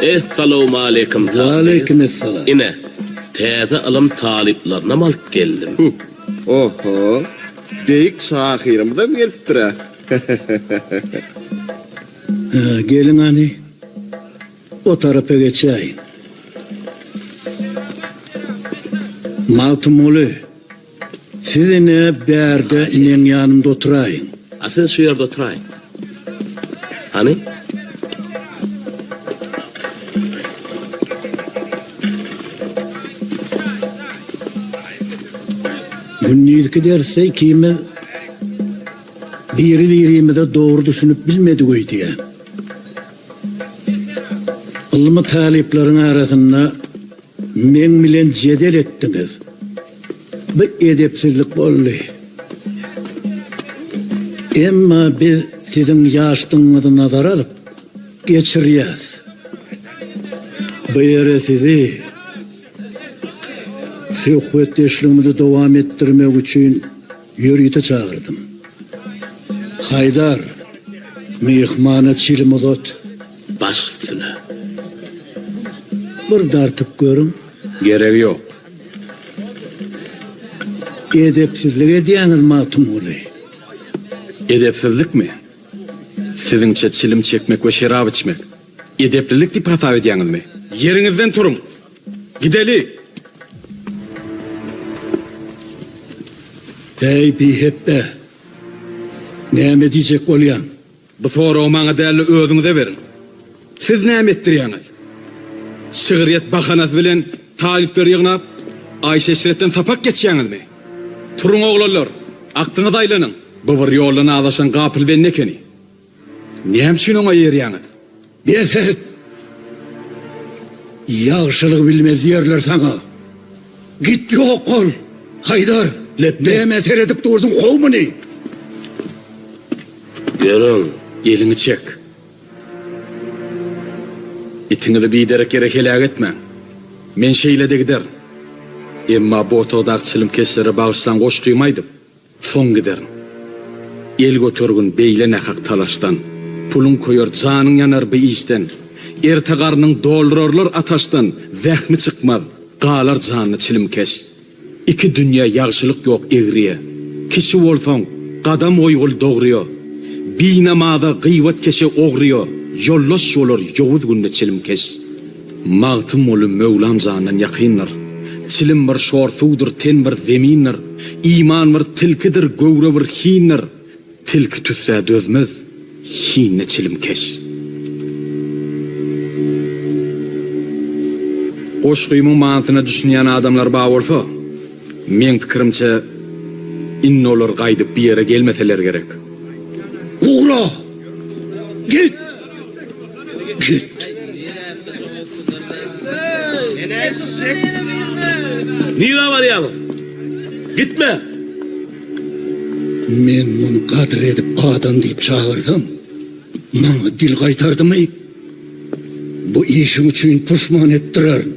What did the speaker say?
Essalawmaleýkim tagsyr. Waleýkim essalam. Ine, täze ylym talyplarynam alyp geldim. Oho, beýik şahyrymyzam gelipdir-ä. Hä, geliň hany, o tarapa geçäýiň. Magtymguly, siz ine bärde meň ýanymda oturaýyň. A siz şu ýerde oturaýyň. Hany? Gündizki dersde ikimiz biri-birimize dogry düşünip bilmedik öýdýän. Ylmy talyplaryň arasynda meň bilen jedel etdiňiz. Bu edepsizlik boldy. Emma biz siziň ýaşdygyňyzy nazara alyp, geçirýäs. Bu ýere sizi söhbetdeşligimizi dowam etdirmek üçin ýörite çagyrdym. Haýdar, myhmana çilim uzat. Baş üstüne. Bir dartyp görüň. Geregi ýok. Edepsizlik edýäňiz, Magtymguly. Edepsizlikmi? Siziňçe çilim çekmek we şerap içmek edeplilik diýip hasap edýäňizmi? Ýeriňizden turuň! Gideli! Eý, bihepbe! Näme diýjek bolýaň? Bu soragy maňa däl-de özüňize beriň. Siz näme etdirýäňiz? Şygryýet bahanasy bilen talyplary ýygnap, aýşy-eşretden sapak geçýäňizmi? Turuň oglanlar, aklyňyza aýlanyň! Bu bir ýoldan azaşan gapyl bende ekeni. Näme üçin oňa eýerýäňiz? Bes et! Ýagşylygy bilmez diýerler saňa. Git ýok bol! Haýdar! Nämä seredip durduň, kow muny! Ýörüň! Eliňi çek! Itiňizi biderek ýere heläk etmäň. Men şeýle-de giderin. Emma bu otagdaky çilimkeşlere bagyşlan goşgymy aýdyp, Soň giderin. El götergin beýle nähak talaşdan. Puluň köýer, janyň ýanar bi işden. Erte garnyň doldurarlar ataşdan, Zähmi çykmaz, galar janly çilimkeş. Iki dünýe ýagşylyk ýok egriye. Kişi bolsaň, gadam goýgul dogryýa. Binamaza, gyýbatkeşe, ogryýa, Ýoldaş bolar ýowuz günde çilimkeş. Magtymguly Möwlam jandan ýakyndyr. Çilim bir şor suwdur, ten bir zemindir. Iman bir tilkidir, göwre bir hindir. Tilki tüssä dözmez, hinde çilimkeş. Goşgymyň manysyna düşünýän adamlar bar bolsa, meň pikirimçe, indi olar gaýdyp bu ýere gelmeseler gerek. Ugra! Git! Git! Nirä barýaňyz? Gitme! Men muny gadyr edip adam diýip çagyrsam, maňa dil gaýtardymy? Bu işiň üçin puşman etdirerin.